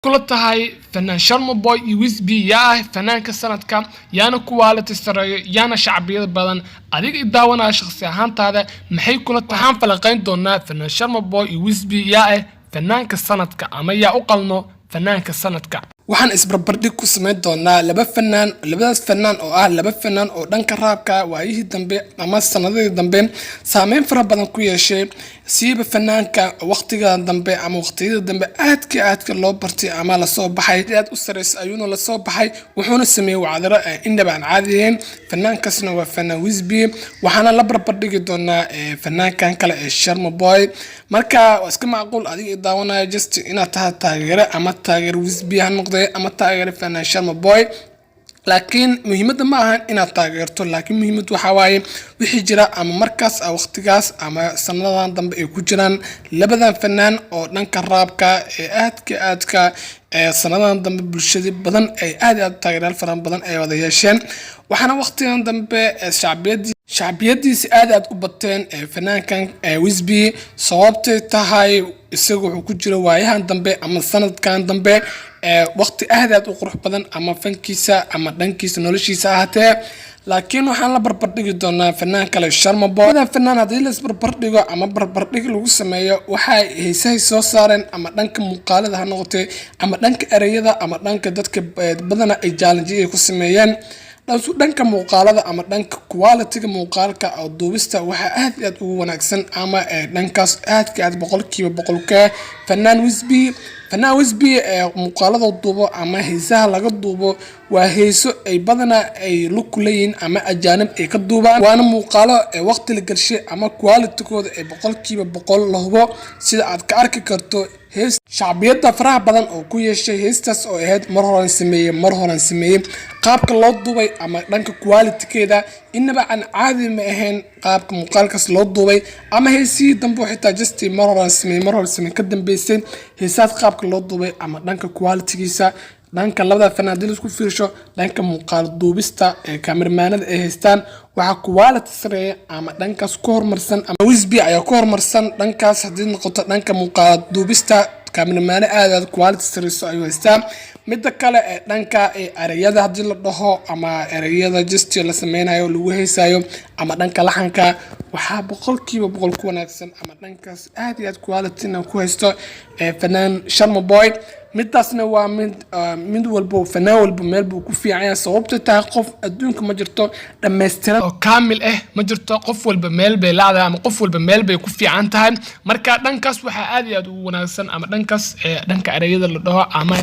Kula tahay fanaan Sharma Boy iyo Whizbi, yaa ah fanaanka sanadka, yaana quality sareeyo, yaana shacbiyada badan? Adiga i daawanaya, shakhsi ahaantaada maxay kula tahay? Waxaan falanqayn doonaa fanaan Sharma Boy iyo Whizbi, yaa ah fanaanka sanadka ama yaa u qalmo fanaanka sanadka. Waxaan isbarbardhig ku samayn doonaa laba fanaan, labadaas fanaan oo ah laba fanaan oo dhanka rapka waayihii dambe ama sanadihii dambe saameyn fara badan ku yeeshay. Siiba fanaanka waqtiga dambe ama waqtiyada dambe aadka aadka loo bartay ama lasoo baxay, aad u sareysa ayuuna lasoo baxay, wuxuuna sameeyey wacdaro indhaba aan caadi ahayn. Fanaankaasna waa fanaan Whizbi. Waxaana la barbardhigi doonaa fanaankan kale ee Sharma Boy. Marka waa iska macquul adiga i daawanaya just inaad tahay taageere ama taageere Whizbi ha noqdee ama taageere fanaan Sharma Boy, laakiin muhiimadda ma ahan inaad taageerto, laakiin muhiimad waxaa waaye wixii jira ama markaas, waqtigaas ama sanadadan dambe ay ku jiraan labadan fanaan oo dhanka rapka ee aadka aadka ee sanadadan dambe bulshadii badan ay aad aad taageerayaal fara badan ay wada yeesheen. Waxaana waqtigan dambe shacbiyadiisi aad aad u bateen fanaankan Whizbi. Sababtay tahay, isaga wuxuu ku jira waayahan dambe ama sanadkan dambe waqti aad aad u qurux badan, ama fankiisa ama dhankiisa noloshiisa ahaatee. Laakiin waxaan la barbardhigi doonaa fanaan kale, Sharma Boy. Labadan fanaan haddii la isbarbardhigo ama barbardhig lagu sameeyo, waxay heesahay soo saareen, ama dhanka muuqaalada ha noqotee, ama dhanka ereyada, ama dhanka dadka badana ay challenge ay ku sameeyeen, dhanka muuqaalada ama dhanka quality-ga muuqaalka oo duubista, waxaa aad aad ugu wanaagsan ama dhankaas aadka aad 100% fanaan Whizbi. Fanaan Whizbi ee muuqaalada duubo ama heesaha laga duubo waa heeso ay badanaa ay lug ku leeyihiin ama ajaanib ay ka duubaan, waana muuqaalo waqti la gelshay ama qualitygooda ay 100% la hubo, sida aad ka arki karto hees shacbiyadda faraha badan oo ku yeeshay heestaas oo ahayd "Mar Horan Sameeyey". "Mar Horan Sameeyey" qaabka loo duubay ama dhanka qualitykeeda inaba aan caadi ma ahayn, qaabka muuqaalkaas loo duubay ama heesihii dambe xitaa just "Mar Horan Sameeyey", "Mar Horan Sameeyey" ka dambeysay, heesaas qaabka loo duubay ama dhanka qualitygiisa, dhanka labada fanaan haddii laisku fiirsho, dhanka muuqaal duubista ee kameramaanada ay haystaan, waxaa quality sareeya ama dhankaas ku horumarsan ama Whizbi ayaa ku horumarsan dhankaas. Haddii noqoto dhanka muuqaal duubista, kameramaano aad aad quality sareyso ayuu haystaa. Midda kale ee dhanka ereyada haddii la dhaho ama ereyada just la sameynayo, lagu heesayo, ama dhanka laxanka, waxaa 100% ku wanaagsan ama dhankaas aad iyo aad qualityna ku haysto fanaan Sharma Boy. Midaasna waa mid walbo, fanaan walba meel buu ku fiican yahay. Sababta tahay, qof adduunka ma jirto dhammaystiran oo kaamil ah ma jirto. Qof walba meel bay laacdahay ama qof walba meel bay ku fiican tahay. Marka dhankaas waxaa aad iyo aad ugu wanaagsan ama dhankaas dhanka ereyada la dhaho ama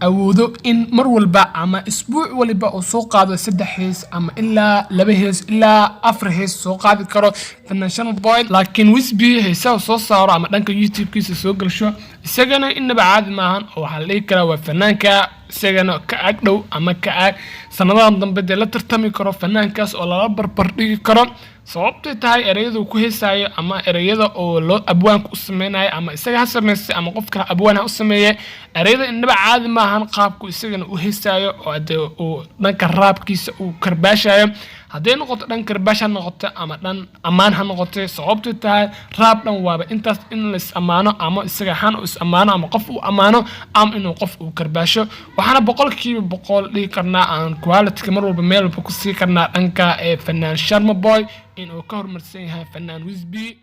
awoodo in mar walba ama isbuuc waliba uu soo qaado saddex hees ama ilaa laba hees ilaa afar hees soo qaadi karo fanaan Sharma Boy. Laakiin Whizbi heesaha soo saaro ama dhanka YouTube-kiisa soo gelsho, isagana inaba caadi maahan, oo waxaa la dhihi karaa waa fanaanka isagana ka ag dhow ama ka ag sanadahan dambe dee la tartami karo fanaankaas oo lala barbar dhigi karo. Sababtay tahay, ereyada uu ku heesaayo ama ereyada oo loo abwaanka u sameynayo, ama isaga ha samaystay ama qof kale abwaan ha u sameeye, ereyada inaba caadi maahan qaabku isagana u heesaayo oo dee uu dhanka rapkiisa uu karbaashayo. Hadday noqoto dhan karbaash ha noqoto ama dhan ammaan ha noqoto, sababtay tahay, rap dhan waaba intaas, in la is ammaano ama isaga ahaan uu is ammaano ama qof uu ammaano ama inuu qof uu karbaasho. Waxaana 100% dhihi karnaa aan quality mar walba meel walba ku sii karnaa dhanka ee fanaan Sharma Boy inuu ka horumarsan yahay fanaan Whizbi.